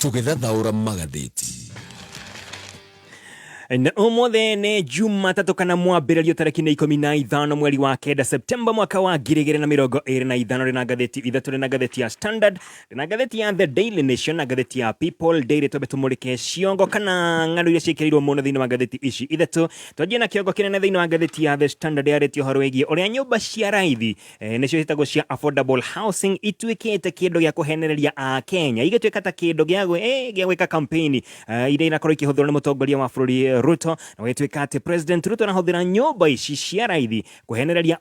Tũgĩthathaũra magathĩti. Na ũmũthĩ nĩ Jumatatũ kana mwambĩrĩrio tarĩki nĩ 15 mweri wa 9 Septemba mwaka wa 2025. Rĩ na ngathĩti ithatũ, rĩ na ngathĩti ya Standard, rĩ na ngathĩti ya The Daily Nation na ngathĩti ya People Daily. Twambe tũmũrĩke ciongo kana ng'ano iria ciĩkĩrĩirwo mũno thĩinĩ wa ngathĩti ici ithatũ. Twanjie na kĩongo kĩnene thĩinĩ wa ngathĩti ya The Standard, yarĩtie ũhoro wĩgiĩ ũrĩa nyũmba cia raithi, nĩcio ciĩtagwo cia affordable housing, ituĩkĩte kĩndũ gĩa kũhenereria a Kenya, igĩtuĩka ta kĩndũ gĩa gwĩka campaign iria irakorwo ikĩhũthĩrwo nĩ mũtongoria wa bũrũri Ruto, na gũgĩtuĩka atĩ President Ruto arahũthĩra nyũmba ici cia raithi kũhenereria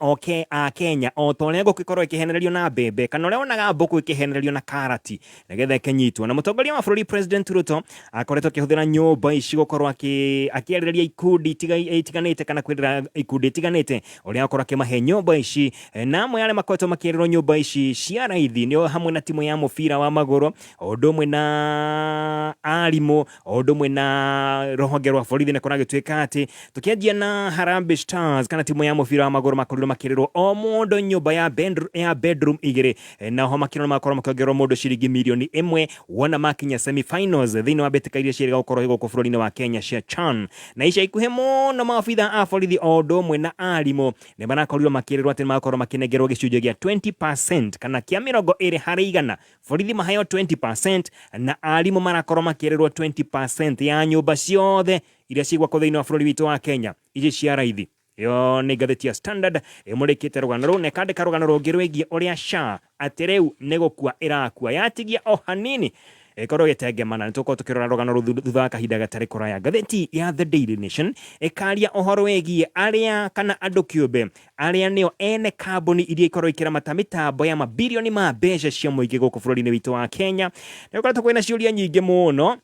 a Kenya o ta ũrĩa ngũkũ ĩkorwo ĩkĩhenererio na mbembe kana ũrĩa wonaga mbũkũ ĩkĩhenererio na karati nĩgetha ĩkĩnyitwo. Na mũtongoria wa bũrũri President Ruto akoretwo akĩhũthĩra nyũmba ici gũkorwo akĩarĩrĩria ikundi itiganĩte kana kwĩrĩra ikundi itiganĩte ũrĩa akorwo akĩmahe nyũmba ici. Na amwe arĩa makoretwo makĩrĩrwo nyũmba ici cia raithi nĩ hamwe na timu ya mũbira wa magũrũ, o ũndũ ũmwe na arimũ, o ũndũ ũmwe na rũhonge rwa borithi. Na kũragĩtuĩka atĩ tũkĩanjia na Harambee Stars kana timu ya mũbira wa magũrũ, makorirwo makĩrĩrwo o mũndũ nyũmba ya bedroom 2, na oho makĩrwo makorwo makĩongererwo mũndũ ciringi mirioni 1 wona makinya semi-finals thĩinĩ wa mbĩtĩka iria ciĩrĩga gũkorwo gũkũ bũrũri-inĩ wa Kenya cia CHAN. Na ica ikuhĩ mũno maobitha a borithi o ũndũ ũmwe na arimũ nĩ marakorirwo makĩrĩrwo atĩ nĩ magakorwo makĩnengerwo gĩcunjĩ gĩa 20% kana kĩa 120%. Borithi maheo 20% na arimũ marakorwo makĩrĩrwo 20% ya nyũmba ciothe iria cigwakwo thĩinĩ wa bũrũri witũ wa Kenya ici cia raithi. Ĩyo nĩ ngathĩti ya Standard ĩmũrĩkĩte rũgano rũu, na ĩkandĩka rũgano rũngĩ rwĩgiĩ ũrĩa SHA atĩ rĩu nĩ gũkua ĩrakua, yatigia o hanini ĩkorwo ĩgĩtengemana. Nĩ tũgũkorwo tũkĩrora rũgano rũu thutha wa kahinda gatarĩ kũraya. Ngathĩti ya The Daily Nation ĩkaria ũhoro wĩgiĩ arĩa kana andũ kĩũmbe arĩa nĩo ene kambuni iria ikorwo ikĩramata mĩtambo ya mabirioni ma mbeca cia mũingĩ gũkũ bũrũri-inĩ witũ wa Kenya. Nĩ gũkoretwo kwĩna ciũria nyingĩ mũno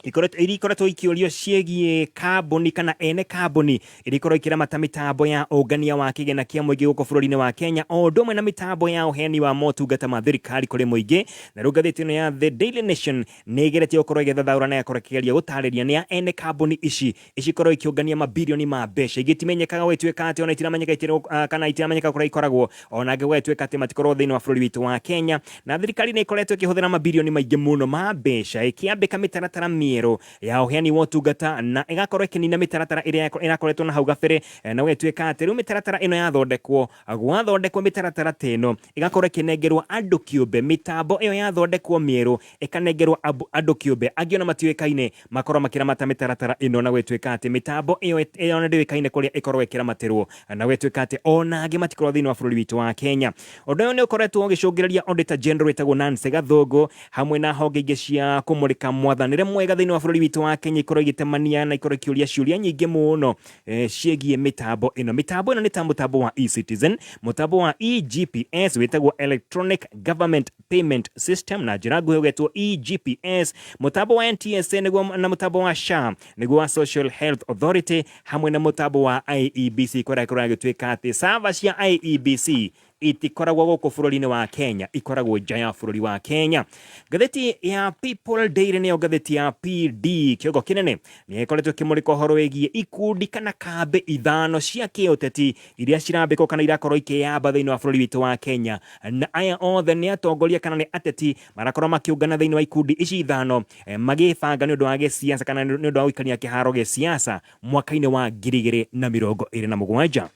iria ikoretwo ikĩũrio ciĩgiĩ kambuni kana ene kambuni iria ikorwo ikĩramata mĩtambo ya ũngania wa kĩgĩna kĩa mũingĩ gũkũ bũrũri-inĩ wa Kenya, o ũndũ ũmwe na mĩtambo ya ũheani wa motungata ma thirikari kũrĩ mũingĩ. Na rĩu ngathĩti ĩno ya The Daily Nation nĩ ĩgeretie gũkorwo ĩgĩthathaũra na ĩgakorwo ĩkĩgeria gũtarĩria nĩa ene kambuni ici icikorwo ikĩũngania mabirioni ma mbeca ingĩ itimenyekaga, gũgĩtuĩka atĩ ona itiramenyeka kana itiramenyeka kũrĩa ikoragwo, ona angĩ gũgĩtuĩka atĩ matikorwo thĩinĩ wa bũrũri witũ wa Kenya. Na thirikari nĩ ĩkoretwo ĩkĩhũthĩra mabirioni maingĩ mũno ma mbeca ĩkĩambĩka mĩtaratara mĩerũ ya ũheani wa ũtungata na ĩgakorwo ĩkĩnina mĩtaratara ĩrĩa ĩrakoretwo na hau gabere, na gũgĩtuĩka atĩ rĩu mĩtaratara ĩno yathondekwo, gwathondekwo mĩtaratara ta ĩno ĩgakorwo ĩkĩnengerwo andũ kĩũmbe. Mĩtambo ĩyo yathondekwo mĩerũ ĩkanengerwo andũ kĩũmbe angĩ ona matiũĩkaine makorwo makĩramata mĩtaratara ĩno, na gũgĩtuĩka atĩ mĩtambo ĩyo ona ndĩũĩkaine kũrĩa ĩkorwo ĩkĩramatĩrwo, na gũgĩtuĩka atĩ ona angĩ matikorwo thĩinĩ wa bũrũri witũ wa Kenya. Ũndũ ũyũ nĩ ũkoretwo ũgĩcũngĩrĩria Auditor General wĩtagwo Nancy Gathũngũ hamwe na honge ingĩ cia kũmũrĩka mwathanĩre mwega thĩinĩ wa bũrũri witũ wa Kenya ikorwo igĩtemania na ikorwo ikĩũria ciũria nyingĩ mũno ciĩgiĩ mĩtambo ĩno. Mĩtambo ĩno nĩ ta mũtambo wa eCitizen, mũtambo wa eGPS wĩtagwo Electronic Government Payment System, na njĩra nguhĩ ũgetwo eGPS, mũtambo wa NTSA nĩguo na mũtambo wa SHA nĩguo wa Social Health Authority, hamwe na mũtambo wa IEBC, kũrĩa kũragĩtuĩka atĩ server cia IEBC itikoragwo gũkũ bũrũri-inĩ wa Kenya, ikoragwo nja ya bũrũri wa Kenya. Ngathĩti ya People Daily nĩyo ngathĩti ya PD, kĩongo kĩnene nĩ ĩkoretwo ĩkĩmũrĩka ũhoro wĩgiĩ ikundi kana kambĩ ithano cia kĩũteti iria cirambĩkwo kana irakorwo ikĩyamba thĩinĩ wa bũrũri witũ wa Kenya, na aya othe nĩ atongoria kana nĩ ateti marakorwo makĩũngana thĩinĩ wa ikundi ici ithano, magĩbanga nĩ ũndũ wa gĩsiasa kana nĩ ũndũ wa gũikania kĩharo gĩsiasa mwaka-inĩ wa 2027.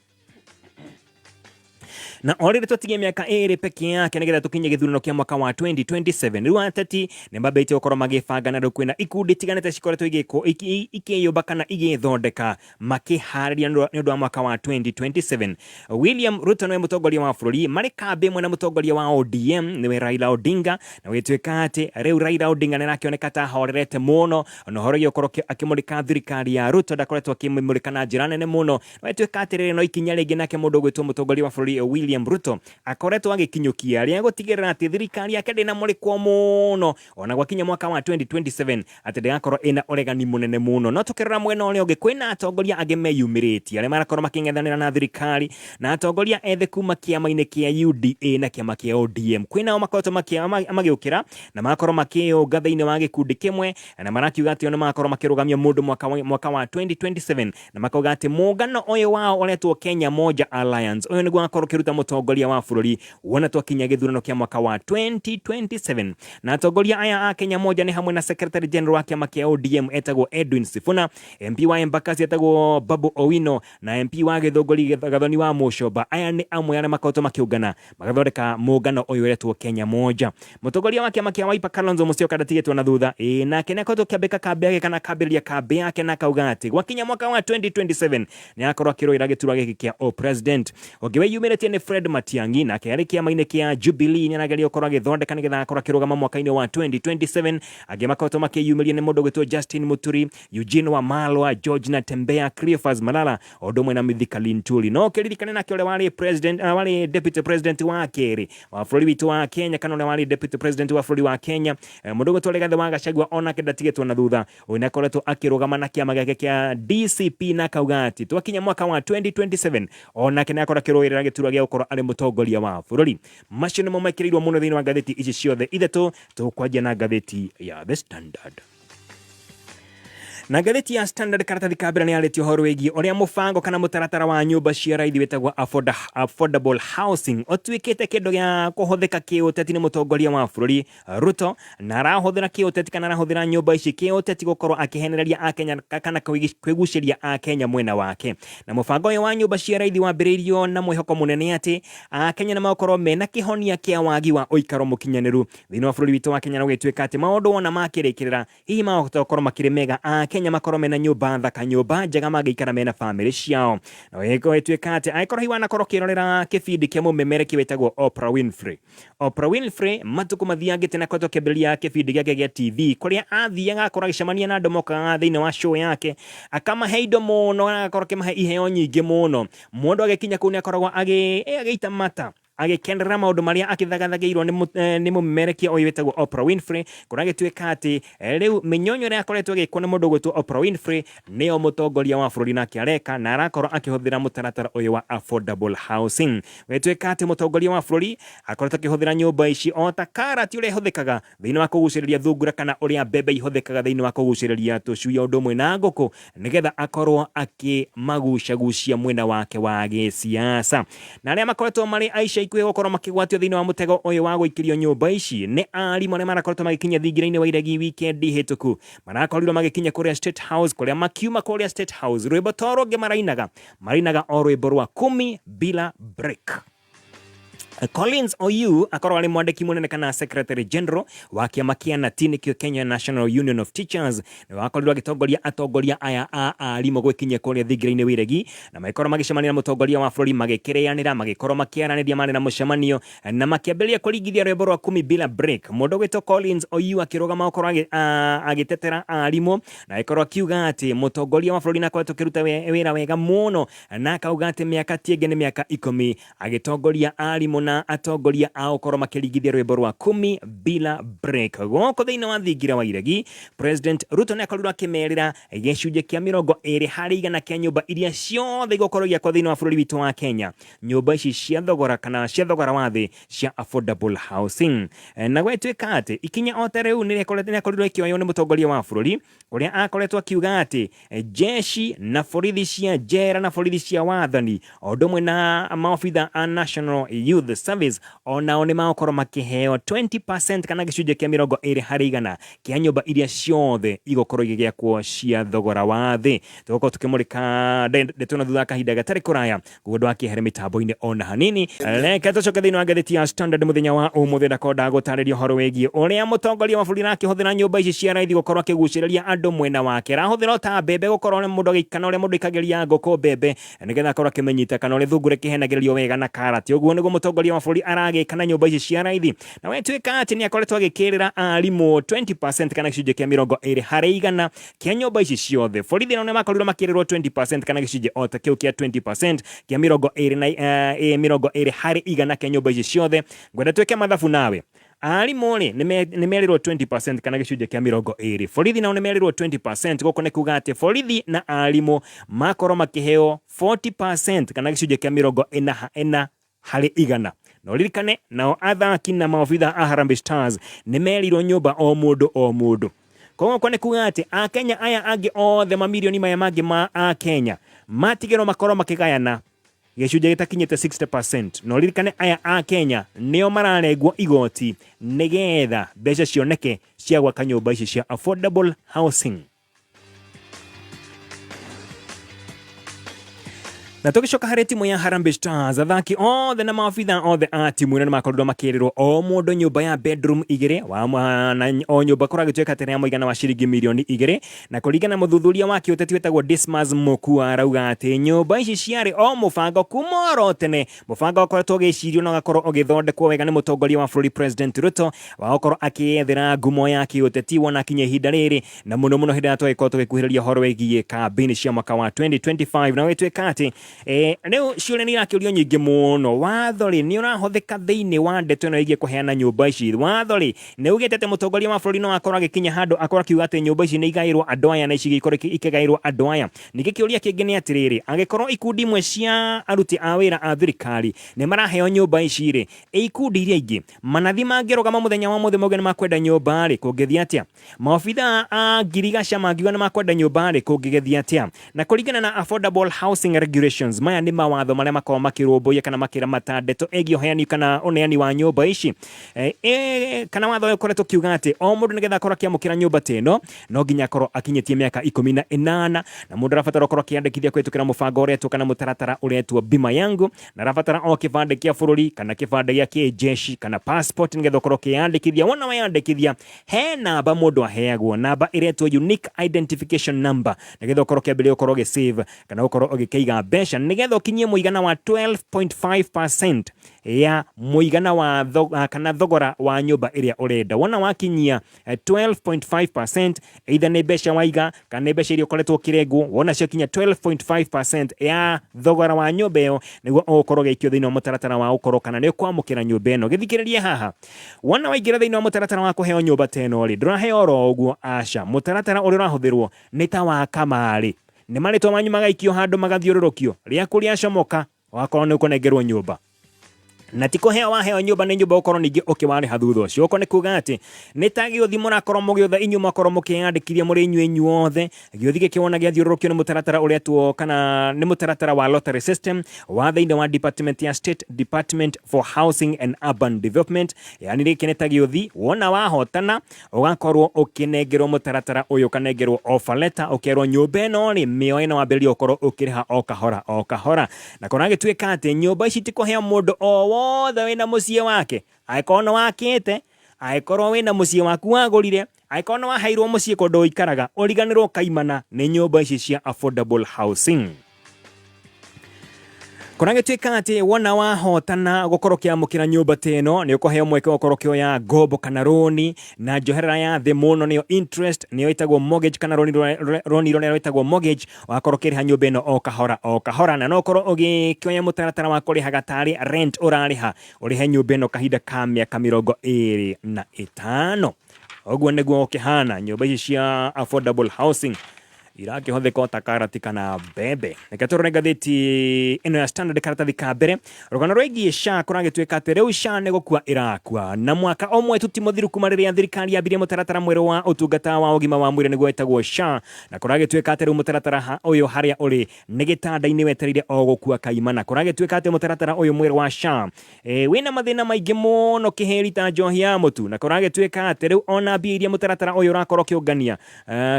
Na o rĩrĩ twatigia mĩaka 2 peke yake nĩgetha tũkinye gĩthurano kĩa mwaka wa 2027, rĩu ateti nĩ mambĩtie gũkorwo magĩbanga, na rĩu kwĩna ikundi itiganĩte cikoretwo ikĩyũmba kana igĩthondeka makĩharĩria nĩ ũndũ wa mwaka wa 2027. William Ruto nĩwe mũtongoria wa bũrũri, marĩ kambĩ ĩmwe na mũtongoria wa ODM nĩwe Raila Odinga, na gũgĩtuĩka atĩ rĩu Raila Odinga nĩ arakĩoneka ta ahorerete mũno na ũhoro wĩgiĩ gũkorwo akĩmũrĩka thirikari ya Ruto, ndakoretwo akĩmũrĩka na njĩra nene mũno. Gũgĩtuĩka atĩrĩrĩ, no ikinya rĩngĩ nake mũndũ ũgwĩtwo mũtongoria wa bũrũri William Ruto akoretwo agĩkinyũkia rĩa gũtigĩrĩra atĩ thirikari yake ndĩnamũrĩkwo mũno ona gwakinya mwaka wa 2027, atĩ ndĩgakorwo ĩna ũregani mũnene mũno. No tũkĩrora mwena ũrĩa ũngĩ, kwĩna atongoria angĩ meyumĩrĩtie arĩa marakorwo makĩng'ethanĩra na thirikari, na atongoria ethĩ kuma kĩama-inĩ kĩa UDA na kĩama kĩa ODM. Kwĩnao makoretwo magĩũkĩra na magakorwo makĩyũnga thĩinĩ wa gĩkundi kĩmwe, na marakiuga atĩ o nĩ magakorwo makĩrũgamia mũndũ mwaka wa 2027, na makauga atĩ mũngano ũyũ wao ũretwo Kenya Moja Alliance, ũyũ nĩguo agakorwo ũkĩruta mũtongoria wa bũrũri wona twakinya gĩthurano kĩa mwaka wa 2027. Na atongoria aya a Kenya Moja nĩ hamwe na Secretary General wa kĩama kĩa ODM etagwo Edwin Sifuna, MP wa Embakasi etagwo Babu Owino na MP wa Gĩthũngũri Gathoni wa Mũcomba. Aya nĩ amwe arĩa makoretwo makĩũngana magathondeka mũngano ũyũ ũretwo Kenya Moja. Mũtongoria wa kĩama kĩa Wiper Kalonzo Musyoka ndatigĩtwo na thutha, ĩĩ nake nĩ akoretwo akĩambĩka kambĩ yake kana akambĩrĩria kambĩ yake na akauga atĩ gwakinya mwaka wa 2027 nĩ agakorwo akĩrũĩra gĩturwa gĩkĩ kĩa o president. Ũngĩ wĩyumĩrĩtie nĩ Fred Matiang'i, nake arĩ kĩama-inĩ kĩa Jubilee nĩ arageria gũkorwo agĩthondeka nĩgetha agakorwo akĩrũgama mwaka-inĩ wa 2027. Angĩ makoretwo makĩyumĩria nĩ mũndũ ũgwĩtwo Justin Muturi, Eugene Wamalwa, George Natembeya, Cleophas Malala o ũndũ ũmwe na Mithika Linturi. No ũkĩririkane nake ũrĩa warĩ president, warĩ deputy president wa kerĩ wa bũrũri witũ wa Kenya kana ũrĩa warĩ deputy president wa bũrũri wa Kenya, mũndũ ũgwĩtwo Rigathĩ wa Gachagua onake ndatigĩtwo na thutha. Ũyũ nĩ akoretwo akĩrũgama na kĩama gĩake kĩa DCP na akauga atĩ twakinya mwaka wa 2027 onake nĩ akorwo akĩrũĩrĩra gĩturwa gĩa gũkorwo arĩ mũtongoria wa bũrũri. Macio nĩmo mekĩrĩirwo mũno thĩinĩ wa ngathĩti ici ciothe ithatũ. Tũkwanjia na ngathĩti ya The Standard. Na ngathĩti ya Standard karatathi ka mbere nĩ yarĩtie ũhoro wĩgiĩ ũrĩa mũbango kana mũtaratara wa nyũmba cia raithi wĩtagwo affordable housing ũtuĩkĩte kĩndũ gĩa kũhũthĩka kĩũteti nĩ mũtongoria wa bũrũri Ruto, na arahũthĩra kĩũteti kana arahũthĩra nyũmba ici kĩũteti gũkorwo akĩhenereria Akenya kana kwĩgucĩria Akenya mwena wake. Na mũbango ũyũ wa nyũmba cia raithi wambĩrĩirio na mwĩhoko mũnene atĩ Akenya nĩ magũkorwo mena kĩhonia kĩa wagi wa ũikaro mũkinyanĩru thĩinĩ wa bũrũri witũ wa Kenya, na gũgĩtuĩka atĩ maũndũ wona makĩrĩkĩrĩra hihi mahota gũkorwo makĩrĩ mega, Akenya makorwo mena nyũmba thaka, nyũmba njega mangĩikara mena famĩlĩ ciao. Na gũgĩtuĩka atĩ angĩkorwo hihi wanakorwo ũkĩrorera kĩbindi kĩa mũmemereki wĩtagwo Oprah Winfrey, Oprah Winfrey matukũ mathiangĩte na akoretwo akĩambĩrĩria kĩbindi gĩake gĩa TV kũrĩa athiaga akorwo agĩcemania na andũ mokaga thĩinĩ wa show yake, akamahe indo mũno, agakorwo akĩmahe iheo nyingĩ mũno. Mũndũ agĩkinya kũu nĩ akoragwo agĩita mata agĩkenerera maũndũ marĩa akĩthagathagĩirwo nĩ mũmemerekia ũyũ wĩtagwo Oprah Winfrey, kũrĩa agĩtuĩka atĩ rĩu mĩnyonyo ĩrĩa akoretwo ĩgĩkwo nĩ mũndũ ũgwĩtwo Oprah Winfrey nĩyo mũtongoria wa bũrũri nake areka, na arakorwo akĩhũthĩra mũtaratara ũyũ wa affordable housing. Gũgĩtuĩka atĩ mũtongoria wa bũrũri akoretwo akĩhũthĩra nyũmba ici o ta karati ũrĩa ĩhũthĩkaga thĩinĩ wa kũgucĩrĩria thungura kana ũrĩa mbembe ihũthĩkaga thĩinĩ wa kũgucĩrĩria tũcui o ũndũ ũmwe na ngũkũ, nĩgetha akorwo akĩmagucagucia mwena wake wa gĩsiasa. Na arĩa makoretwo marĩ a ica ikuhĩ gũkorwo makĩgwatio thĩinĩ wa mũtego ũyũ wa gũikĩrio nyũmba ici nĩ arimũ arĩa marakoretwo magĩkinya thingira-inĩ wa iregi wikendi hĩtũku. Marakorirwo magĩkinya kũrĩa State House, kũrĩa makiuma kũrĩa State House rwĩmbo to rũngĩ marainaga, marainaga o rwĩmbo rwa kumi bila break. Collins Oyu akorwo arĩ mwandĩki mũnene kana secretary general wa kĩama kĩa NATI, nĩkĩo Kenya National Union of Teachers, nĩ wakorirwo agĩtongoria atongoria aya a arimũ gwĩkinyia kũrĩa thingira-inĩ wa iregi, na magĩkorwo magĩcemania na mũtongoria wa bũrũri, magĩkĩrĩanĩra, magĩkorwo makĩaranĩria, marĩ na mũcemanio na makĩambĩrĩria kũringithia rwĩmbo rwa kumi bila break. Mũndũ ũgwĩtwo Collins Oyu akĩrũgama gũkorwo agĩtetera arimũ na agĩkorwo akiuga atĩ mũtongoria wa bũrũri nĩ akoretwo akĩruta wĩra wega mũno, na akauga atĩ mĩaka ti ĩngĩ nĩ mĩaka 10 agĩtongoria arimũ na atongoria a gũkorwo makĩringithia rwĩmbo rwa kumi bila break. Gũkũ thĩinĩ wa thingira wa iregi, President Ruto nĩ akorirwo akĩmerĩra gĩcunjĩ kĩa 20% kĩa nyũmba iria ciothe igũkorwo igĩakwo thĩinĩ wa bũrũri witũ wa Kenya, nyũmba ici cia thogora kana cia thogora wa thĩ cia affordable housing. Na gwĩtuĩka atĩ ikinya o ta rĩu nĩ rĩakorirwo rĩkĩoywo nĩ mũtongoria wa bũrũri, ũrĩa akoretwo akiuga atĩ jeshi na borithi cia njera na borithi cia wathani o ũndũ ũmwe na maobitha a National Youth Service o nao nĩ magũkorwo makĩheo 20% kana gĩcunjĩ kĩa 20% kĩa nyũmba iria ciothe igũkorwo igĩgĩakwo cia thogora wa thĩ. Tũgũkorwo tũkĩmũrĩka ndeto ĩno thutha wa kahinda gatarĩ kũraya, koguo ndwakĩehere mĩtambo-inĩ ona hanini. Reke tũcoke thĩinĩ wa ngathĩti ya Standard mũthenya wa ũmũthĩ, ndakorwo ndagũtarĩria ũhoro wĩgiĩ ũrĩa mũtongoria wa bũrũri arakĩhũthĩra nyũmba ici cia raithi gũkorwo akĩgucĩrĩria andũ mwena wake. Arahũthĩra o ta mbembe gũkorwo mũndũ agĩikana ũrĩa mũndũ aikagĩria ngũkũ mbembe nĩgetha akorwo akĩmĩnyita, kana ũrĩa thungura ĩkĩhenagĩrĩrio wega na karati. Ũguo nĩguo mũtongoria wa bũrũri aragĩka na nyũmba ici cia raithi, na wetwĩka atĩ nĩ akoretwo agĩkĩrĩra arimũ 20% kana gĩcunjĩ kĩa 20% kĩa nyũmba ici ciothe. Borithi nao nĩ makorirwo makĩrĩrwo 20% kana gĩcunjĩ o ta kĩu kĩa 20% kĩa 20 na 20% kĩa nyũmba ici ciothe. Ngwenda twĩke mathabu nawe. Arimũ rĩ nĩ merĩrwo 20% kana gĩcunjĩ kĩa 20. Borithi nao nĩ merĩrwo 20%. Gũkũ nĩ kuga atĩ borithi na arimũ makorwo makĩheo 40% kana gĩcunjĩ kĩa 40%. Na ũririkane nao athaki na maobitha a Harambee Stars nĩ merirwo nyũmba o mũndũ o mũndũ. Koguo kwa nĩ kuga atĩ Akenya aya angĩ othe mamirioni maya mangĩ ma Akenya matigĩrwo makorwo makĩgayana. Gĩcunjĩ gĩtakinyĩte 60%. Na ũririkane aya a Kenya nĩo mararengwo igoti nĩgetha mbeca cioneke cia gwaka nyũmba ici cia affordable housing. Na tũgĩcoka harĩ timu ya Harambee Stars, athaki othe na maabitha othe a timu ĩno nĩmakorirwo makĩrĩrwo o mũndũ nyũmba ya bedroom igĩrĩ wa, na o nyũmba kũragĩtuĩka atĩ nĩ ya mũigana wa ciringi mirioni igĩrĩ. Na kũringana na mũthuthuria wa kĩũteti wĩtagwo Dismas Mokua, arauga atĩ nyũmba ici ciarĩ o mũbango kuma oro tene, mũbango wakoretwo ũgĩcirio na ũgakorwo ũgĩthondekwo wega nĩ mũtongoria wa bũrũri President Ruto wa gũkorwo akĩyethera ngumo ya kĩũteti wona akinya ihinda rĩrĩ, na mũno mũno hĩndĩ ĩrĩa twagĩkorwo tũgĩkuhĩrĩria ũhoro wĩgiĩ kambĩini cia mwaka wa 2025. Na gũgĩtuĩka atĩ rĩu ciũria nĩ irakĩũrio nyingĩ mũno. Watho rĩ, nĩ ũrahũthĩka thĩinĩ wa ndeto ĩno ĩgiĩ kũheana nyũmba ici? Watho rĩ, nĩ ugĩte atĩ mũtongoria wa bũrũri no akorwo agĩkinya handũ akorwo akiuga atĩ nyũmba ici nĩ igaĩrwo andũ aya na ici ikorwo ikĩgaĩrwo andũ aya? Ningĩ kĩũria kĩngĩ nĩ atĩrĩrĩ, angĩkorwo ikundi imwe cia aruti a wĩra a thirikari nĩ maraheo nyũmba ici rĩ, ĩ ikundi iria ingĩ manathi mangĩrũgama mũthenya wa ũmũthĩ mauge nĩ makwenda nyũmba rĩ, kũngĩthiĩ atĩa? Maobitha a ngirigaca mangiuga nĩ makwenda nyũmba rĩ, kũngĩgĩthiĩ atĩa? Na kũringana na Affordable Housing Regulations, maya nĩ mawatho marĩa makoragwo makĩrũmbũiya kana makĩramata ndeto ĩgiĩ ũheani kana ũneani wa nyũmba ici. Kana watho ũyũ ũkoretwo ũkiuga atĩ o mũndũ nĩgetha akorwo akĩamũkĩra nyũmba ta ĩno, no nginya akorwo akinyĩtie mĩaka 18, na mũndũ arabatara gũkorwo akĩyandĩkithia kũhĩtũkĩra mũbango ũretwo kana mũtaratara ũretwo Bima Yangu, na arabatara o kĩbandĩ kĩa bũrũri kana kĩbandĩ gĩa kĩnjeshi kana passport nĩgetha ũkorwo ũkĩyandĩkithia. Wona weyandĩkithia, he namba mũndũ aheagwo, namba ĩretwo unique identification number, nĩgetha ũkorwo ũkĩambĩrĩria gũkorwo ũgĩ save kana gũkorwo ũgĩkĩiga mbeca nĩgetha ũkinyie mũigana wa 12.5% ya mũigana wa kana thogora wa nyũmba ĩrĩa ũrenda. Wona wakinyia 12.5%, either nĩ mbeca waiga kana nĩ mbeca iria ũkoretwo ũkĩrengwo, wona ciakinya 12.5% ya thogora wa nyũmba ĩyo, nĩguo ũgũkorwo ũgĩikio thĩinĩ wa mũtaratara wa gũkorwo kana nĩ ũkwamũkĩra nyũmba ĩno. Gĩthikĩrĩrie haha. Wona waingĩra thĩinĩ wa mũtaratara wa kũheo nyũmba ta ĩno rĩ, ndũraheo oro ũguo, aca. Mũtaratara ũrĩa ũrahũthĩrwo nĩ ta wa kamarĩ. Nĩ marĩtwa manyu magaikio handũ magathiũrũrũkio, rĩaku rĩacomoka, ũgakorwo nĩ ũkũnengerwo nyũmba. Na ti kũheo waheo nyũmba, nĩ nyũmba ũkorwo ningĩ ũkĩwarĩha thutha ũcio. Ũko nĩ kuga atĩ nĩ ta gĩũthi mũrakorwo mũgĩũtha inyuĩ mwakorwo mũkĩyandĩkithia mũrĩ inyuĩ inyuothe. Gĩũthi gĩkĩ wona gĩathiũrũrũkio nĩ mũtaratara ũretwo kana nĩ mũtaratara wa lottery system wa thĩinĩ wa department ya State Department for Housing and Urban Development. Yani gĩkĩ nĩ ta gĩũthi, wona wahotana ũgakorwo ũkĩnengerwo mũtaratara ũyũ, ũkanengerwo offer letter, ũkerwo nyũmba ĩno rĩ, mĩoe na wambĩrĩrie gũkorwo ũkĩrĩha o kahora o kahora. Na kũragĩtuĩka atĩ nyũmba ici ti kũheo mũndũ o wothe wĩna mũciĩ wake. Angĩkorwo nĩ wakĩte, angĩkorwo wĩna mũciĩ waku wagũrire, angĩkorwo nĩ waheirwo mũciĩ kũndũ ũikaraga, ũriganĩrwo kaimana nĩ nyũmba ici cia affordable housing. Kũragĩtuĩka atĩ wona wahotana gũkorwo ũkĩamũkĩra nyũmba ta ĩno, nĩ ũkũheo mweke wa gũkorwo ũkĩoya ngombo kana rũni na njoherera ya thĩ mũno, nĩyo interest, nĩyo ĩtagwo mortgage kana rũni rũrĩa rwĩtagwo mortgage, ũgakorwo ũkĩrĩha nyũmba ĩno o kahora o kahora, na no ũkorwo ũgĩkĩoya mũtaratara wa kũrĩhaga tarĩ rent ũrarĩha, ũrĩhe nyũmba ĩno kahinda ka mĩaka 25. Ũguo nĩguo gũkĩhana nyũmba ici cia affordable housing irakĩhũthĩka o ta karati kana mbembe. Reke tũrore ngathĩti ĩno ya Standard karatathi ka mbere, rũgano rwĩgiĩ SHA. Kũragĩtuĩka atĩ rĩu SHA nĩ gũkua ĩrakua, na mwaka ũmwe tu ti mũthiru kuma rĩrĩa thirikari yambirie mũtaratara mwerũ wa ũtungata wa ũgima wa mwĩrĩ nĩguo wĩtagwo SHA, na kũragĩtuĩka atĩ rĩu mũtaratara ũyũ harĩa ũrĩ nĩ gĩtanda-inĩ wetereire o gũkua kaimana. Kũragĩtuĩka atĩ mũtaratara ũyũ mwerũ wa SHA wĩna mathĩna maingĩ mũno kĩhĩri ta njohi ya mũtu, na kũragĩtuĩka atĩ rĩu ona mbia iria mũtaratara ũyũ ũrakorwo ũkĩũngania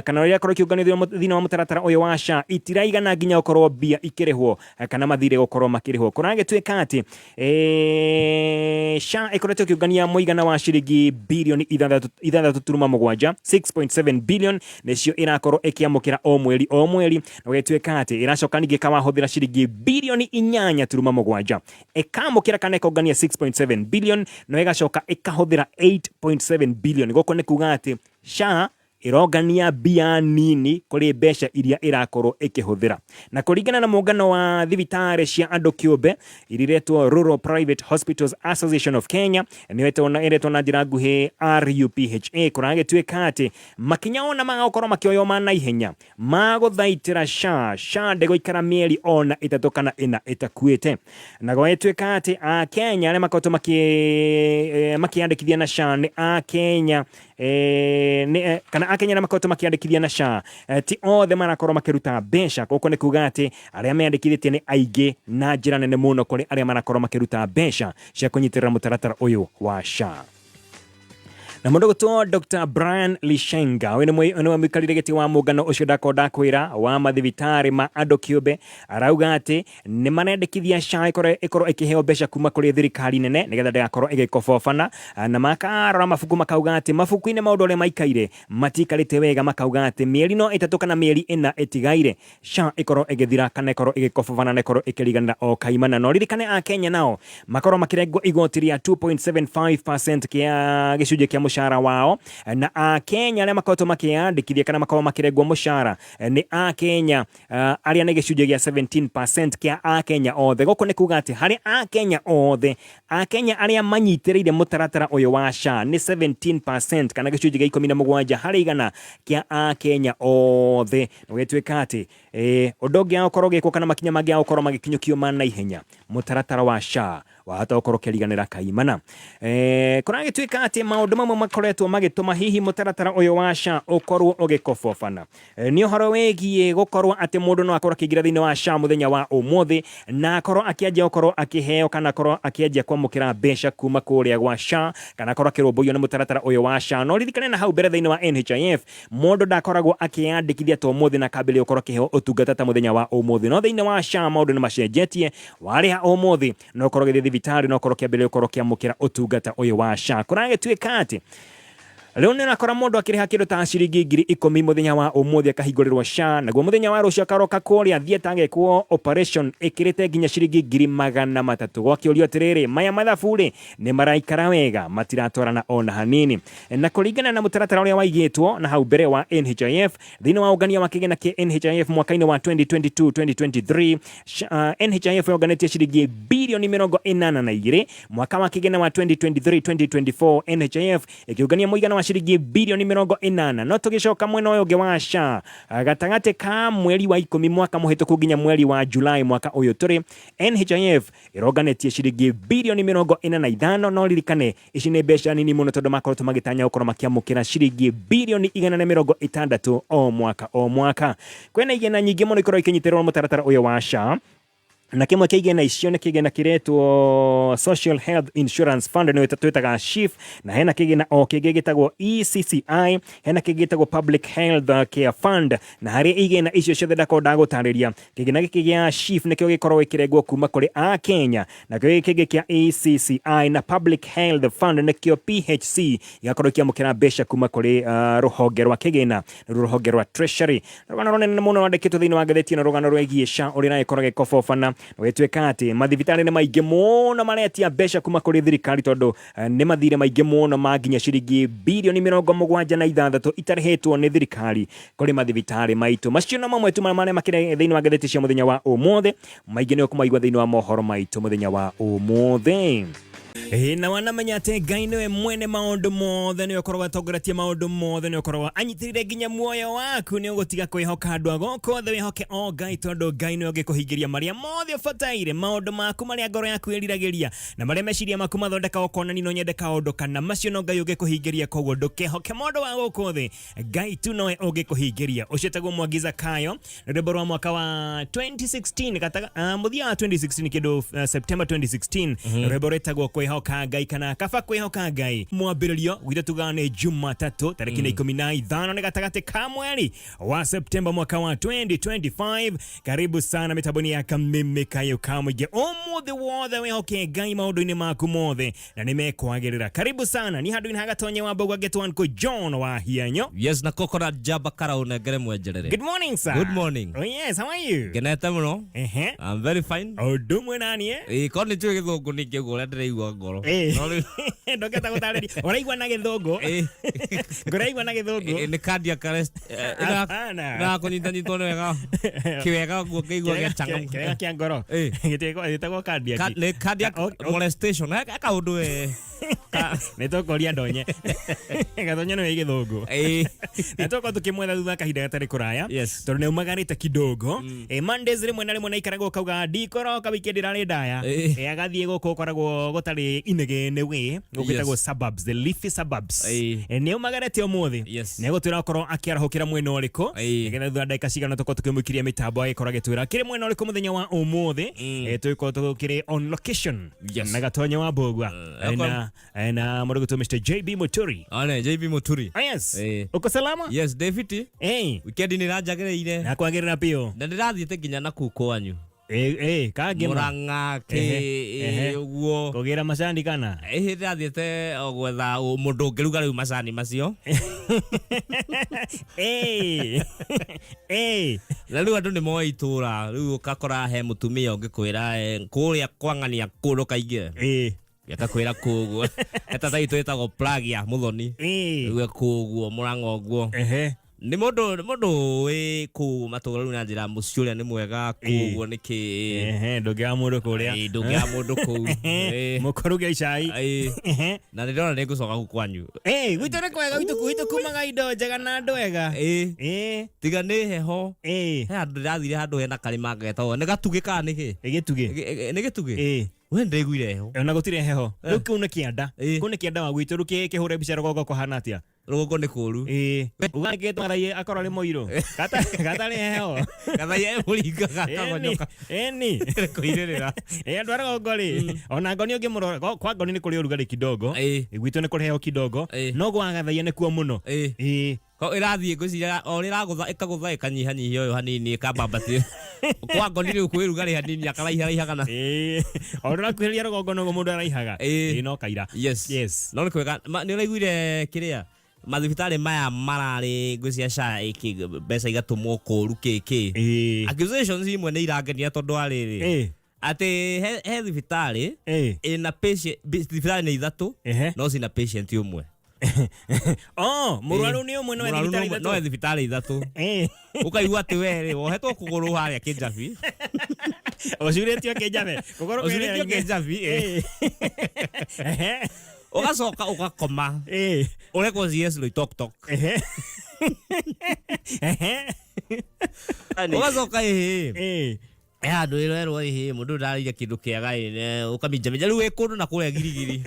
kana ũrĩa irakorwo ikĩũnganio thĩinĩ wa mũtaratara ũyũ wa SHA itiraigana nginya gũkorwo mbia ikĩrĩhwo kana mathirĩ gũkorwo makĩrĩhwo. Kũragĩtuĩka atĩ SHA ĩkoretwo ĩkĩũngania mũigana wa ciringi birioni 6.7, 6.7 billion nĩcio ĩrakorwo ĩkĩamũkĩra o mweri o mweri, na gũgĩtuĩka atĩ ĩracoka ningĩ ĩkawahũthĩra ciringi birioni 8.7. Ĩkamũkĩra kana ĩkongania 6.7 billion no ĩgacoka ĩkahũthĩra 8.7 billion. Gũkũ nĩ kuga atĩ SHA ĩrongania mbia nini kũrĩ mbeca iria ĩrakorwo ĩkĩhũthĩra. Na kũringana na mũngano wa thibitarĩ cia andũ kĩũmbe iria iretwo Rural Private Hospitals Association of Kenya, nĩyo ĩretwo na njĩra nguhĩ RUPHA, kũragĩtuĩka atĩ makinya ona magakorwo makĩoywo ma naihenya ma gũthaitĩra SHA, SHA ndĩgũikara mĩeri ona 3 kana 4 ĩtakuĩte. Na gwagĩtuĩka atĩ Akenya arĩa makoretwo makĩyandĩkithia na SHA nĩ Akenya Nĩ kana Akenya arĩa makoretwo makĩandĩkithia na SHA, ti othe marakorwo makĩruta mbeca. Koguo nĩ kuga atĩ arĩa meandĩkithĩtie nĩ aingĩ na njĩra nene mũno kũrĩ arĩa marakorwo makĩruta mbeca cia kũnyitĩrĩra mũtaratara ũyũ wa SHA. Na mũndũ gũtwo Dr. Brian Lishenga, ũyũ nĩwe mũikarĩri gĩtĩ wa mũngano ũcio ndakorwo ndakwĩra wa mathibitarĩ ma andũ kĩũmbe, arauga atĩ nĩ marendekithia SHA ĩkorwo ĩkĩheo mbeca kuma kũrĩ thirikari nene nĩgetha ndĩgakorwo ĩgĩkobobana, na makarora mabuku makauga atĩ mabuku-inĩ maũndũ ũrĩa maikaire matiikarĩte wega, makauga atĩ mĩeri no 3 kana mĩeri 4 ĩtigaire SHA ĩkorwo ĩgĩthira kana ĩkorwo ĩgĩkobobana na ĩkorwo ĩkĩriganĩra o kaimana. Na ũririkane Akenya nao makorwo makĩrengwo igoti rĩa 2.75% kĩa gĩcunjĩ kĩa mũcara wao, na Akenya arĩa makoretwo makĩyandĩkithia kana makorwo makĩrengwo mũcara nĩ Akenya arĩa nĩ gĩcunjĩ gĩa 17% kĩa Akenya othe. Gũkũ nĩ kuga atĩ harĩ Akenya othe, Akenya arĩa manyitĩrĩire mũtaratara ũyũ wa SHA nĩ 17% kana gĩcunjĩ gĩa 17 harĩ igana kĩa Akenya othe. Na gũgĩtuĩka atĩ ũndũ ũngĩ gũkorwo ũgĩkwo kana makinya mangĩ gũkorwo magĩkinyũkio ma naihenya, mũtaratara wa SHA wahota gũkorwo ũkĩriganĩra kaimana. Kũragĩtuĩka atĩ maũndũ mamwe makoretwo magĩtũma hihi mũtaratara ũyũ wa SHA ũkorwo ũgĩkobobana nĩ ũhoro wĩgiĩ gũkorwo atĩ mũndũ no akorwo akĩingĩra thĩinĩ wa SHA mũthenya wa ũmũthĩ na akorwo akĩanjia gũkorwo akĩheo kana akorwo akĩanjia kwamũkĩra mbeca kuma kũrĩa gwa SHA kana akorwo akĩrũmbũiyo nĩ mũtaratara ũyũ wa SHA. No ririkane na hau mbere thĩinĩ wa NHIF mũndũ ndakoragwo akĩyandĩkithia ta ũmũthĩ na akambĩrĩria gũkorwo akĩheo ũtungata ta mũthenya wa ũmũthĩ. No thĩinĩ wa SHA maũndũ nĩ macenjetie, warĩha ũmũthĩ no ũkorwo ũgĩthiĩ thibitarĩ no ũkorwo ũkĩambĩrĩria gũkorwo ũkĩamũkĩra ũtungata ũyũ wa SHA. Kũragĩtuĩka atĩ rĩu nĩ ũrakora mũndũ akĩrĩha kĩndũ ta ciringi 10,000 mũthenya wa ũmũthĩ akahingũrĩrwo SHA, naguo mũthenya wa rũciũ akaroka kũrĩa theatre agekwo operation ĩkĩrĩte nginya ciringi 300,000. Gwakĩũrio atĩrĩrĩ, maya mathabu rĩ nĩ maraikara wega? Matiratwarana ona hanini. Na kũringana na mũtaratara ũrĩa waigĩtwo na hau mbere wa NHIF thĩinĩ wa ũngania wa kĩgĩna kĩa NHIF mwaka-inĩ wa 2022-2023, NHIF yonganĩtie ciringi birioni 82. Mwaka wa kĩgĩna wa 2023-2024 NHIF ĩkĩũngania mũigana wa ciringi birioni 80. No tũgĩcoka mwena ũyũ ũngĩ wa SHA, gatagatĩ ka mweri wa 10 mwaka mũhĩtũku nginya mweri wa Julai mwaka ũyũ tũrĩ, NHIF ĩronganĩtie ciringi birioni 45. No ririkane ici nĩ mbeca nini mũno tondũ makoretwo magĩtanya gũkorwo makĩamũkĩra ciringi birioni 160 o mwaka o mwaka. Kwĩna igĩna nyingĩ mũno ikoragwo ikĩnyitĩrĩrwo mũtaratara ũyũ wa SHA, na kĩmwe kĩa igĩna icio nĩ kĩgĩna kĩretwo Social Health Insurance Fund, nĩyo twĩtaga SHIF, na hena kĩgĩna o kĩngĩ gĩtagwo ECCI, hena kĩngĩ gĩtagwo Public Health Care Fund. Na harĩ igĩna icio ciothe ndakorwo ndagũtarĩria, kĩgĩna gĩkĩ gĩa SHIF nĩkĩo gĩkoragwo gĩkĩrengwo kuma kũrĩ Akenya, nakĩo gĩkĩ kĩngĩ kĩa ECCI na Public Health Fund nĩkĩo PHC igakorwo ikĩamũkĩra mbeca kuma kũrĩ rũhonge rwa kĩgĩna, nĩruo rũhonge rwa Treasury. Rũgano rũnene mũno rwandĩkĩtwo thĩinĩ wa ngathĩti ĩno, rũgano rwĩgiĩ SHA ũrĩa ĩragĩkorwo ĩgĩkobobana, na gũgĩtuĩka atĩ mathibitarĩ nĩ maingĩ mũno maretia mbeca kuma kũrĩ thirikari tondũ nĩ mathirĩ maingĩ mũno ma nginya ciringi birioni 76 itarĩhĩtwo nĩ thirikari kũrĩ mathibitarĩ maitũ. Macio no mamwe tu marĩa makĩrĩ thĩinĩ wa ngathĩti cia mũthenya wa ũmũthĩ, maingĩ nĩ ũkũmaigua thĩinĩ wa mohoro maitũ mũthenya wa ũmũthĩ. Na wanamenya atĩ Ngai nĩwe mwene maũndũ mothe, nĩwe ũkoragwo atongoretie maũndũ mothe, nĩwe ũkoragwo anyitĩrĩire nginya muoyo waku. Nĩ ũgũtiga kwĩhoka andũ a gũkũ thĩ, wĩhoke o Ngai, tondũ Ngai nĩwe ũngĩkũhingĩria marĩa mothe ũbataire, maũndũ maku marĩa ngoro yaku ĩriragĩria na marĩa meciria maku mathondeka ũkona ni no nyende kaũndũ kana macio, no Ngai ũngĩkũhingĩria. Koguo ndũkehoke mũndũ wa gũkũ thĩ, Ngai tu nowe ũngĩkũhingĩria. Ũcio etagwo Mwangi Zakayo, nĩ rwĩmbo rwa mwaka wa 2016 gataga, mũthia wa 2016 kĩndũ, September 2016. Rwĩmbo rwĩtagwo kwĩhoka Ngai kana kaba kwĩhoka Ngai. Mwambĩrĩrio gwitũ tugaga nĩ Jumatatũ tarĩki nĩ 15 nĩ gatagatĩ ka mweri wa Septemba mwaka wa 2025. Karibu sana mĩtambo-inĩ ya Kameme Kayo ka mũingĩ. Ũmũthĩ wothe wĩhoke Ngai maũndũ-inĩ maku mothe na nĩ mekwagĩrĩra. Karibu sana ni handũ-inĩ ha Gatonye wa Mbogwa Getwanko John wa Hianyo. Yes, na kokora njamba karau nengere mwenjerere. Good morning, sir. Good morning. Oh yes, how are you? Ngenete mũno. I'm very fine. Ũndũ ũmwe naniĩ. Ĩĩ, korwo nĩ njũĩ gĩthũngũ ningĩ ũguo ũrĩa ndĩraigua ngoro. No rĩu Ndũngĩhota gũtarĩria ũraigua na gĩthũngũ. Ngũraigua na gĩthũngũ. Ĩĩ, nĩ cardiac arrest. Hapana. Ĩrakũnyitanyitwo nĩ wega kĩwega ũguo ngĩigua gĩachangamka. Kĩrĩa kĩa ngoro. Gĩtagwo cardiac. Nĩ cardiac molestation. He kaũndũ we. Nĩ tũkũria ndonye. Gatonye nĩwe gĩthũngũ. Ĩĩ. Na tũkorwo tũkĩmwetha thutha kahinda gatarĩ kũraya. Yes. Tondũ nĩ umagarĩte kidogo. Mondays rĩmwe na rĩmwe na ikaragwo kauga ndikoroka weekend ĩrarĩ ndaya. Agathiĩ gũkũ gũkoragwo gũtarĩ inegene we. Gũgĩtagwo suburbs, the leafy suburbs. Nĩ umagarĩte ũmũthĩ. Yes. Nĩ egũtwĩra akorwo akĩarahũkĩra mwena ũrĩkũ. Nĩgetha thutha wa ndagĩka cigana tũkorwo tũkĩmũikiria mĩtambo agĩkorwo agĩtwĩra kĩrĩ mwena ũrĩkũ mũthenya wa ũmũthĩ. Tũgĩkorwo tũkĩrĩ on location. Yes. Na Gatonye wa Mbugua. Welcome. Na mũrũgũtũ Mr. JB Muturi. One JB Muturi. Ah, yes. Uko salama? Yes, David. Weekend nĩ ĩranjagĩrĩire. Na kwagĩrĩra biũ. Na ndĩrathiĩte nginya na kũu kwanyu. Kangĩma. Mũrang'a kĩ Ehe, ehe. ũguo. Kũgĩra macani kana? Ĩhĩ ndĩrathiĩte o gwetha mũndũ ũngĩruga rĩu macani macio. Na rĩu andũ nĩ moĩ itũra, rĩu ũgakora he mũtumia ũngĩkwĩra kũrĩa kwang'ania kũndũ kaingĩ. Gakakwĩra kũguo. Etata itũ ĩtagwo plug ya Mũthoni. Rĩu kũguo Mũrang'a ũguo. Nĩ mũndũ nĩ mũndũ wĩ kũu matũra rĩu na njĩra mũciĩ ũrĩa nĩ mwega kũguo nĩ kĩ. Ndũngĩaga mũndũ kũrĩa. Ndũngĩaga mũndũ kũu. Mũkũruge icai. Na nĩ ndĩrona nĩ ngũcoka kũu kwanyu. Gwitũ nĩ kwega, gwitũ kumaga indo njega na andũ ega. Tiga nĩ heho. He handũ ndĩrathire handũ hena karĩma getagwo nĩ gatugĩ kana nĩ kĩ? Gĩtugĩ. Nĩ gĩtugĩ? We ndĩraiguire heho. Ona gũtirĩ heho. Rĩu kũu nĩ kĩanda. Kũu nĩ kĩanda wa gwitũ rĩu kĩhũre mbica rũgongo kũhana atĩa? Rũgongo nĩ kũũru. Uganĩkĩtwo Gathaiye akorwo arĩ mũirũ. Gatarĩ heho. Gathaiye e mũringa gakagonyoka. Ĩni. Kũirĩrĩra. Andũ a rũgongo rĩ, ona ngoni ũngĩmũrora, kwa ngoni nĩ kũrĩ ũrugarĩ kidogo. Gwitũ nĩ kũrĩ heho kidogo. No gwa Gathaiye nĩkuo mũno. Ko ĩrathiĩ ngwĩciria o rĩragũtha ĩkagũtha ĩkanyihanyihia ũyũ hanini ĩkambambatia. Kwa ngoni rĩu kwĩ rugarĩ hanini akaraiharaihia kana. O ũrakuhĩrĩria rũgongo noguo mũndũ araihaga. No kaira. Yes. Yes. No nĩ kwega. Nĩ ũraiguire kĩrĩa? Mathibitarĩ maya mararĩ ngwĩciria SHA ĩkĩ mbeca igatũmwo kũũru kĩkĩ. Accusations imwe nĩ irangenia tondũ wa rĩrĩ. Atĩ he thibitarĩ ĩna patient, thibitarĩ nĩ ithatũ, no cina patient ũmwe. Oh, mũrwaru nĩ ũmwe no Mũrwaru thibitarĩ no ithatũ. thibitarĩ ithatũ. Ũkaigua atĩ we rĩ, wohetwo kũgũrũ harĩa Kĩnjabi. Ũcurĩtio Kĩnjabi. Kũgũrũ kwĩ Ũcurĩtio rĩera-inĩ. Kĩnjabi, Ũgacoka ũgakoma. Ũrekwo CS Loitoktok. Ũgacoka ĩhĩ. Handũ ĩrerwo ĩhĩ, mũndũ ndarĩire kĩndũ kĩega ĩ, ũkaminjaminja rĩu wĩ kũndũ na kũrĩa girigiri.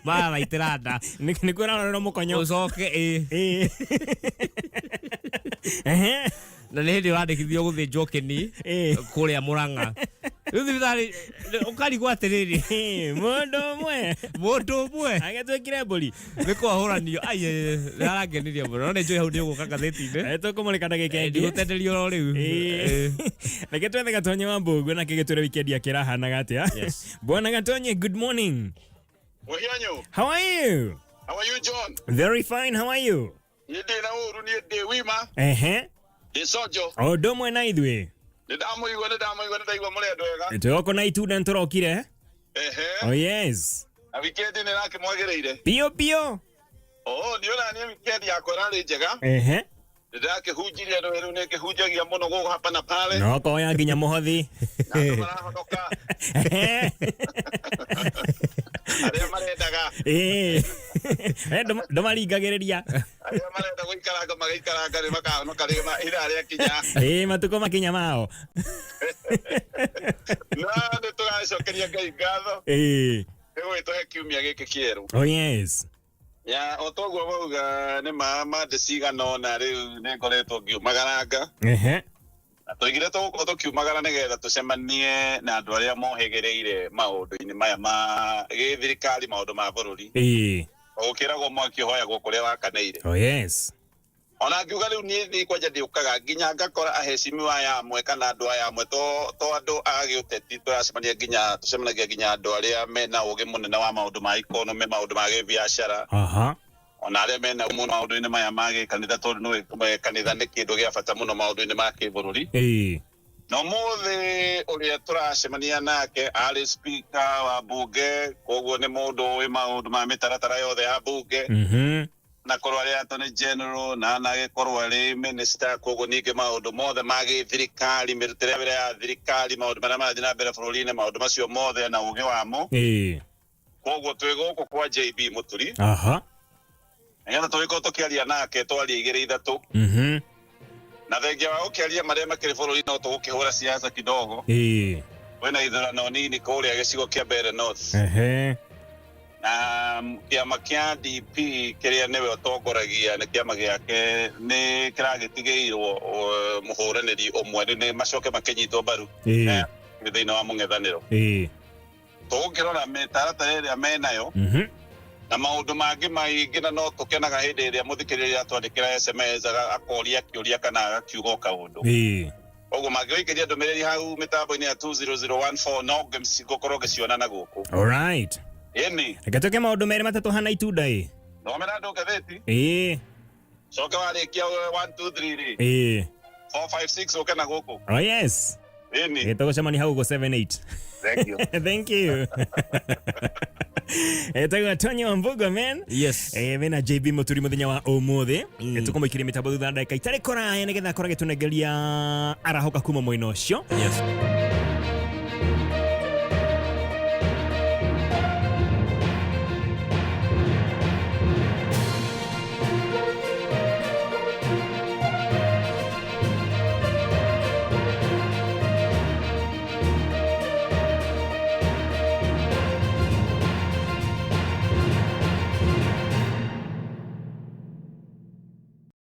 Maraitĩra nda. Nĩkuo ĩrarorerwo mũkonyo. Ũcoke ĩ. Na nĩ hĩndĩ ũrandĩkithio gũthĩnjwo kĩni kũrĩa Mũrang'a. Rĩu thibitarĩ ũkarigwo atĩrĩrĩ. Mũndũ ũmwe. Mũndũ ũmwe. Agĩtuĩkire mbũri. Nĩ kwahũranio. Ai, nĩ arangenirie mũno. No nĩ njũĩ hau nĩ ũgũka ngathĩti-inĩ. Tũkũmũrĩka ndagĩka ĩngĩ. Ndigũtenderio oro rĩu. Reke twethe Gatonye wa Mbũguo na kĩgĩtwĩre weekend yake ĩrahanaga atĩa. Yes. Bwana Gatonye, good morning. Mũhianyo. How are you? How are you, John? Very fine, how are you? Niĩ ndĩ na ũru, niĩ ndĩ wima. Ndĩ conjo. O ũndũ ũmwe na ithuĩ. Nĩ ndamũigua, nĩ ndamũigua, nĩ ndaigua mũrĩ andũ ega. Twĩgoko na itunda nĩ tũrokire. Oh yes. Na weekend nĩ ĩrakĩmwagĩrĩire. Pio pio. Oh, nĩ ũra niĩ weekend yakwa ĩrarĩ njega. Nĩ ndĩrakĩhunjirie andũ rĩu nĩ ngĩhunjagia mũno gũkũ hapa na pale. No koya nginya mũhothi. Na andũ marahonoka. Arĩa marendaga. Ndũmaringagĩrĩria. Arĩa marenda gũikaranga magaikaranga nĩ makahonoka rĩrĩa ithaa rĩakinya. Matukũ makinya mao. No nĩ tũracokeria Ngai ngatho. Nĩ gũgĩtũhe kiumia gĩkĩ kĩerũ. Oh yes. Ya, o toguo wauga nĩ ma mande cigana ũna rĩu nĩ ngoretwo ngiumagaranga. Na tũigire tũgũkorwo tũkiumagara nĩgetha tũcemanie na andũ arĩa mohĩgĩrĩire maũndũ-inĩ maya ma gĩthirikari, maũndũ ma bũrũri. Gũkĩragwo mwaki ũhoyagwo kũrĩa wakanĩire. Oh yes. Ona ngiuga rĩu niĩ niĩ kwanja ndiũkaga nginya ngakora aheshimiwa aya amwe kana andũ aya amwe to andũ a gĩũteti tũracemania nginya tũcemanagia nginya andũ arĩa mena ũgĩ mũnene wa maũndũ ma economy, maũndũ ma gĩbiacara. Ona arĩa mena mũno maũndũ-inĩ maya ma gĩkanitha, tondũ nĩ kanitha nĩ kĩndũ gĩa bata mũno maũndũ-inĩ ma kĩbũrũri. Na ũmũthĩ ũrĩa tũracemania nake arĩ speaker wa bunge, koguo nĩ mũndũ ũĩ maũndũ ma mĩtaratara yothe ya bunge. Na korwo arĩ Attorney General na anagĩkorwo arĩ minister, koguo ningĩ maũndũ mothe ma gĩthirikari, mĩrutĩre ya wĩra ya thirikari, maũndũ marĩa marathiĩ na mbere bũrũri-inĩ, maũndũ macio mothe na ũgĩ wamo. Koguo twĩ gũkũ kwa JB Mũturi. Aha. Nĩgetha tũgĩkorwo tũkĩaria nake twarie igĩrĩ ithatũ. Na thengia wa gũkĩaria marĩa makĩrĩ bũrũri no tũgũkĩhũra siasa kidogo. Kwĩna ithurano nini kũrĩa gĩcigo kĩa Mbeere North. Na kĩama kĩa DP kĩrĩa nĩwe ũtongoragia nĩ kĩama gĩake nĩ kĩragĩtigĩirwo mũhũranĩri ũmwe nĩ macoke makĩnyitwo mbaru thĩinĩ wa mũng'ethanĩro. Tũgũkĩrora mĩtaratara ĩrĩa menayo na maũndũ mangĩ maingĩ, na no tũkenaga hĩndĩ ĩrĩa mũthikĩrĩria atwandĩkĩra SMS akoria kĩũria kana agakiuga o kaũndũ. Koguo mangĩgũikĩria ndũmĩrĩri hau mĩtambo-inĩ ya 20014 no ngũkorwo ngĩciona na gũkũ. Alright. Ĩni. Reke tũke maũndũ merĩ matatũ hana itunda ĩ. Thomera andũ ngathĩti. Coke warĩkia 1 2 3 rĩ. 4 5 6 ũke na gũkũ. Oh yes. Ĩni. Tũgũcemania hau ũguo 7 8. Thank you. Thank you. Etagwo Tony Wambugo man. Yes. Mena JB Muturi muthenya wa umuthi. Tukumũikiria mĩtambo thutha ndagĩka itarĩ kũraya nĩgetha akorwo agĩtũnengeria arahũka kuma mwena ũcio. Yes.